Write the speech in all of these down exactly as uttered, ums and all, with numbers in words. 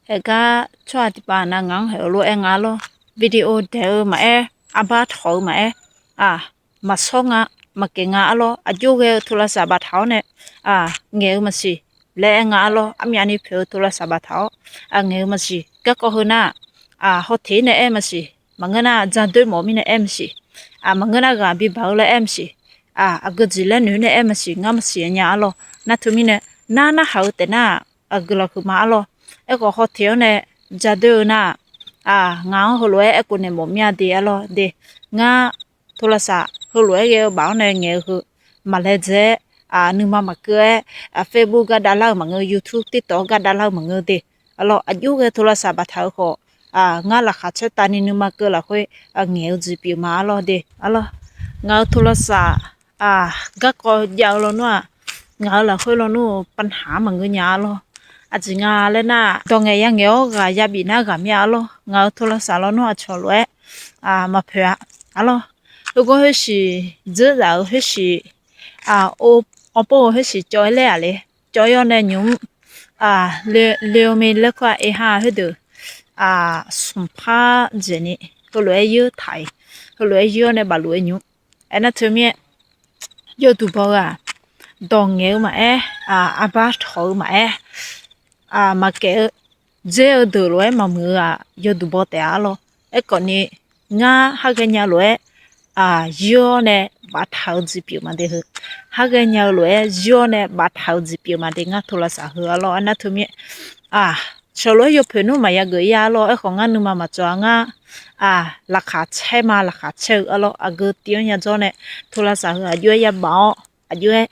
Haeqgar tsawrhaq tiqpav nav ngaq-anr haeq-eu lof-aer nga arlawr. Video daeq-eu maqaer, arbar tawq-eu maqaer, aq, maqshawr nga, maqkaef nga arlawr. Aqjox ghae-eu โทรศัพท์ baftaq-awr nae, aq, ngaeq-eu maqsiq laer aer nga arlawr. Armyavni poeq-eu โทรศัพท์ baftaq-awr, aq, ngaeq-eu maqsiq. Garkawv heu nar, aq, hawteq-ir nae aer maqsiq. Maqngeur nar, jadoer mawf-eu mirnae aer maqsiq. Aq, maqngeur nar, ghaq bibaq-eu laer aer maqsiq. Aq, aqgeu jeq laer noeq-ir nae aer maqsiq, ngar maqsiq nya arlawr. Nar teumirnae, nar narhaq-eu taef nar, aqgeu lafhuiq ma arlawr. Aerkhawf hawteq-awr nae jadoer-eu nar, aq, ngaq-anr heulof-aer aerkhof naeq mawf mir-a de arlawr de. Ngar โทรศัพท์ heulof-aer ghae-eu baf-awr nae ngaeq-eu heu maqlaedzae-aer, aq, nuima maqkeuv-aer, aq, Facebook gar davlar-eu maqngeur, YouTube, TikTok gar davlar-eu maqngeur de arlawr. Aqjox ghae โทรศัพท์ baftaq-eu khawf, aq, ngar laqkhaq caer tavni nuima keuv lafkhoer, aq, ngaeq-eu jeq pyeuf ma arlawr de arlawr. Ngaq-euq โทรศัพท์ aq, garkawv jav-eu lawnmr-aq, ngaq-euq lafkhoer lawnmr-eu ปัญหา maqngeur nya arlawr. Aqjeq nga laer nar, dawq ngaeq ya ngaeq-awr ghaq yabif nar ghaq mir-a arlawr. Ngaq-euq โทรศัพท์ lawnmr aqcawq lof-aer, aq, maqpoeq-a arlawr. Heugawr khoershiq, dzerzaf-euq khoershiq, aq, awrpov-eu khoershiq cawv-aer laer-aq le. Cawv-ir-awr nae nymq-mr, aq, le, le-eu me laer kur-a, e ha khoerdeuq, aq, smqpar dzaeqni heulof-aer yeur taq-iq, heulof-aer yeur-awr nae bafluf-eu nymq. Aernar teumirnae, yawduq baw-eu-aq, dawq ngaeq-eu maqaer, aq, arbar tawq-eu maqaer, aq, maqkaef-eu dzer-eu deuq lof-aer maqmuiq-eu-aq, yawduq baw taef-a arlawr. Aerkhawfni, ngar har ghaenya lof-aer, aq, yeur-awr nae baftaq-eu jeq pyeuf ma de heu. Har ghaenya-eu lof-aer yeur-awr nae baftaq-eu jeq pyeuf ma de ngar โทรศัพท์ heu arlawr. Aernar teumirnae, aq, shawq lof-aer yawpoeq nmr maqya geuf-ir-a arlawr. Aerkhawf ngar nuima maqtsov-a ngar, aq, laqkhaq caer ma, laqkhaq caer-eu arlawr. Aqgeu tiv-anr yadzawr nae โทรศัพท์ heu aqjox-aer yabaf-awr, aqjox-aer,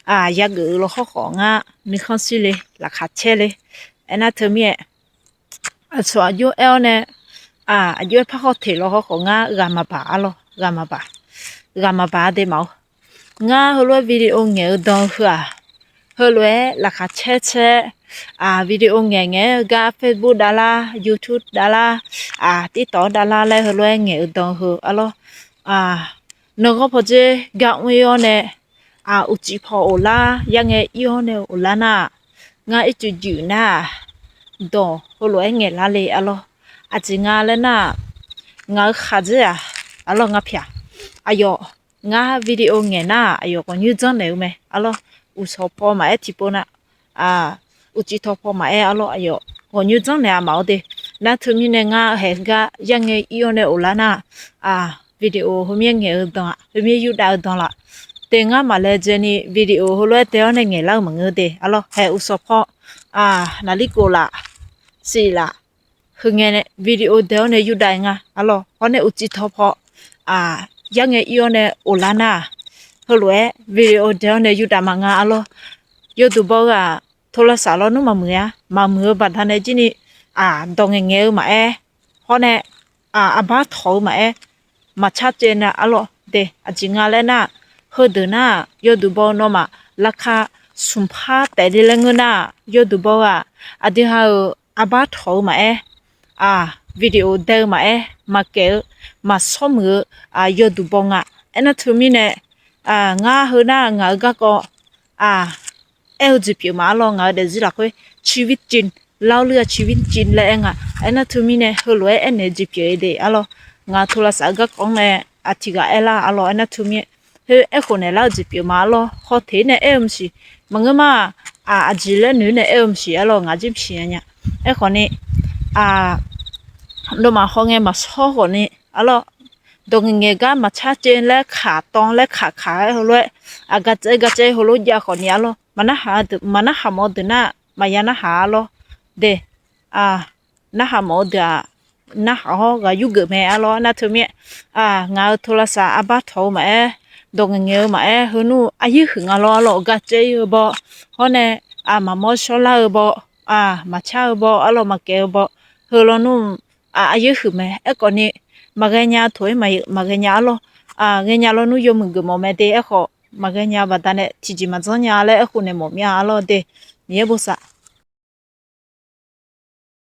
aq, yageuf-eu law hawrkhawf ngar nuikhanr shir le, laqkhaq caer le. Aernar teumirnae, aqcawq aqjox aer-awr nae, aq, aqjox-aer parkhawr teq law hawrkhawf ngar ghaq maqbaq arlawr, ghaq maqbaq, ghaq maqbaq-a de maq-awr. Ngar heulof-aer video ngaeq-eu dan heu-aq, heulof-aer laqkhaq caer caer, aq, video ngaeq ngaeq-aer gar Facebook davlar, YouTube davlar, aq, TikTok davlar laer heulof-aer ngaeq-eu dan heu arlawr. Aq, nanghawr pawdzer gar mr-ir-awr nae, aq, uqcif paw of lar, yar ngae ir-awr nae of lar nar-aq, ngar ircuf juif nar-aq, dawq heulof-aer ngaeqlar le arlawr. Aqjeq nga laer nar-aq, ngaq-euq khaqdzer-aq, arlawr ngar pyaq. Aqyawf, ngar video ngaeq nar-aq, aqyawf ghawqnymr janrnaeq-eu mae arlawr. Uqsawq paw maqaer tiqpov nar, aq, uqcif tawq paw maqaer arlawr, aqyawf ghawqnymr janrnaeq-a maq-awr de. Nar teumirnae ngar haeq gar yar ngae ir-awr nae of lar nar-aq, aq, video heumyaer ngaeq-eu dan-aq, heumyaer yurdav-eu dan laf. Te ngar maqlaedzaeni video heulof-aer dae-awr nae ngaeqlar-eu maqngeur de arlawr. Haeq uqsawq paw, aq, naqlir khof laf, siq laf, heu ngae nae video dae-awr nae yurdav nga arlawr. Hawr nae uqcif tawq paw, aq, yar ngae ir-awr nae of lar nar-aq, heulof-aer video dae-awr nae yurdav ma nga arlawr. Yawduq baw-eu-aq, โทรศัพท์ lawnmr maqmuiq-a. Maqmuiq-eu baqdanae jirni, aq, dawq ngaeqngaeq-eu maqaer, hawr nae, aq, arbar tawq-eu maqaer, maqcar caev nar arlawr de. Aqjeq nga laer nar-aq, heudeuq nar-aq, yawduq baw-eu nawmaf, laqkhaq smqpar taef le laer ngeur nar-aq, yawduq baw-eu-aq, aqdui ha-euq arbar tawq-eu maqaer, aq, video dae-eu maqaer, maqkaef-eu, maqshawr muiq-eu, aq, yawduq baw nga. Aernar teumirnae, aq, ngar heu nar ngaq-euq garkawv, aq, aer-eu jeq pyeuf ma arlawr. Ngaq-euq daefzir lafkhoer ชีวิตจริง lar-awr luir-a ชีวิตจริง laer aer nga. Aernar teumirnae heulof-aer aernaeq-eu jeq pyeuf-eu de arlawr. Ngaq-euq โทรศัพท์ garkawv-anr nae, aq, tiqghaq aerlar arlawr. Aernar teumirnae, heu aerkhof naeqlar-eu jeq pyeuf ma arlawr. Hawteq-ir nae aer-eu maqsiq. Maqngeur ma, aq, aqjeq laer noeq-ir nae aer-eu maqsiq arlawr. Ngaq jir maqsiq nya nya. Aerkhawfni, aq, nawmaf hawngae maqshawr khawfni arlawr, dawq ngaeqngaeq gar maqcar caev laer kaq tawv laer kaq kaq-aer heulof-aer, aq, gar caev gar caev heulof jav khawfni arlawr. Maqnarhaq deuq, maqnarhaq mawf-eu deuq nar, maqya narhaq arlawr de. Aq, narhaq mawf-eu deuq-aq, narhaq hawr ghaq yurgeuf mae arlawr. Aernar teumirnae, aq, ngaq-euq โทรศัพท์ arbar tawq-eu maqaer, dawq ngaeqngaeq-eu maqaer, heu nmr aryaer huiq nga lawr arlawr. Gar caev-ir-eu baw, hawr nae, aq, maqmawr shawrlar-eu baw, aq, maqcar-eu baw arlawr, maqkaef-eu baw, heu lawnmr, aq, aryaer huiq mae. Aerkhawfni, maqghae nya toq-aer maqghae nya arlawr. Aq, ghaenya lawnmr yawmuiq geufmawf mae de. Aerkhawf maqghae nya baqdanae tiqjeq maqdzanr nya laer aerkhof naeq mawf mir-a arlawr de. Miqyaer bosav.